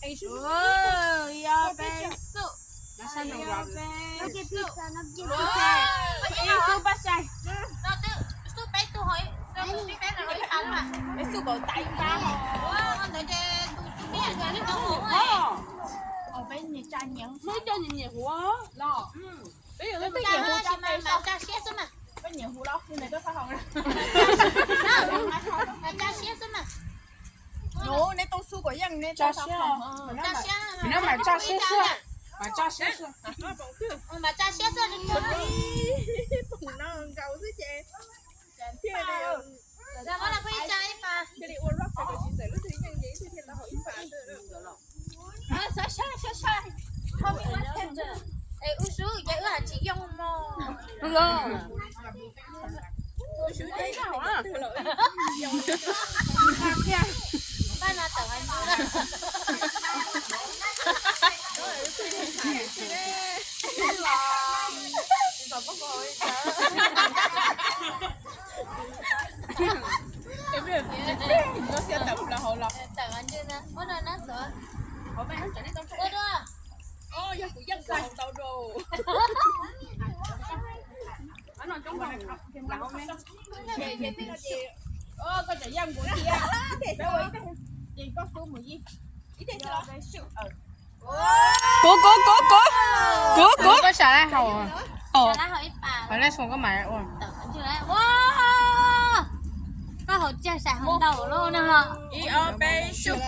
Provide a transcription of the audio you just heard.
Ib ob peb xub. Ib xub pab sai. Peb xub npaum tais ib pab. Peb nyias tsa nyias. Muaj ib co nyias nyias huv los. Peb yuav twb nyias huv tsa peb mas tsa siab xwb mas. Peb nyias huv los nws twb faib hau. Mas tsa siab xwb mas. Nub, neb tau xub kom yeej neb tsa siab. Neb mas tsa siab xwb. Mas tsa siab xwb. Mas tsa siab xwb. Poom no nkaus xwb ces thiaj li, thiaj li ua loj txawm kom tsis txawm lub twg yeej ces ib tug thiaj tau hauv ib pas xwb. Es ub sub ces wb hais tsis yooj mog. Pab no tawm hais ntws. Tawm hauv los. Ua dua. Yog kuv yeej tau tau dua. Koj tseem yeej kuv thiab. Ces koj xub mus ib. Kuv, kuv, kuv, kuv. Kuv, kuv. Koj sam laj hauv. Hauv laj xoo koj mam ua. Koj hauv tsiaj sam hauv ntau loj no. Ib ob peb sub.